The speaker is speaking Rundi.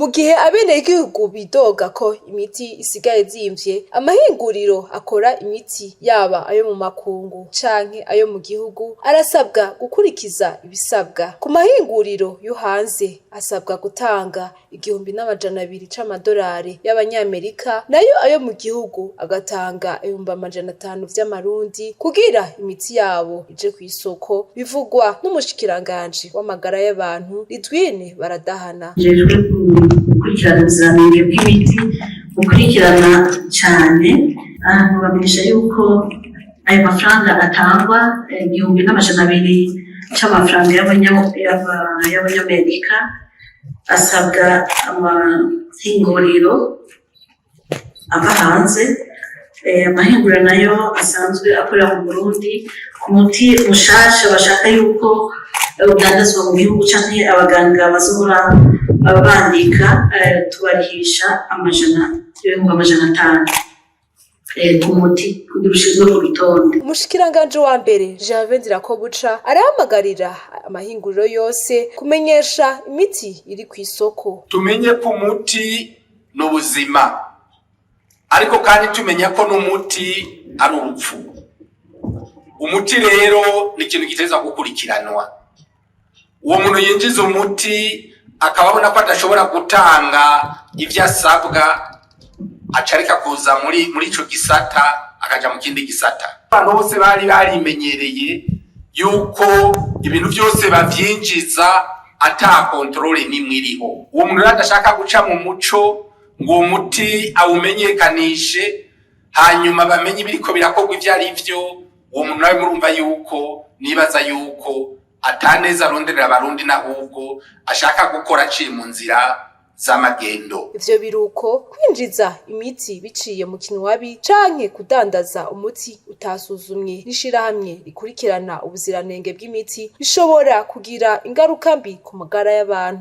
Mu gihe abenegihugu bidoga ko imiti isigaye izimvye, amahinguriro akora imiti, yaba ayo mu makungu canke ayo mu gihugu, arasabwa gukurikiza ibisabwa. Ku mahinguriro yo hanze asabwa gutanga 1200 c'amadolari y'abanyamerika, nayo ayo mu gihugu agatanga 500,000 vy'amarundi kugira imiti yabo ije kw'isoko, bivugwa n'umushikiranganji w'amagara y'abantu, Lidwine Baradahana. Njejwe gukurikirana ubuziranenge bw'imiti, gukurikirana cyane ahantu bamenyesha yuko ayo mafaranga atangwa, 1200 c'amafaranga y'abanyamerika, asabwa amahinguriro ava hanze. Amahinguriro nayo asanzwe akorera mu Burundi, ku muti mushasha bashaka yuko udandazwa mu gihugu canke abaganga bazohora bandika, tubarihisha 500,000 ku muti kugira ushirwe ku rutonde. Umushikiranganji wa mbere, Gervais Ndirakobuca, arahamagarira amahinguriro yose kumenyesha imiti iri kw'isoko. Tumenye ko umuti ni ubuzima, ariko kandi tumenya ko n'umuti ari urupfu. Umuti rero ni ikintu giteza gukurikiranwa. Uwo muntu yinjiza umuti akaba abona ko adashobora gutanga ibyo asabwa, acareka kuza muri ico gisata, akaja mu kindi gisata. Abantu bose bari barimenyereye yuko ibintu byose bavyinjiza ata contrôle n'imwe iriho. Uwo muntu rero adashaka guca mu muco ngo uwo muti awumenyekanishe, hanyuma bamenye ibiriko birakorwa ivyo ari vyo, uwo muntu nawe murumva yuko nibaza yuko ataneza aronderera Abarundi, n'ahubwo ashaka gukora aciye mu nzira z'amagendo. Ivyo biruko, kwinjiza imiti biciye mu kinywabi canke kudandaza umuti utasuzumwe n'ishirahamwe rikurikirana ubuziranenge bw'imiti bishobora kugira ingaruka mbi ku magara y'abantu.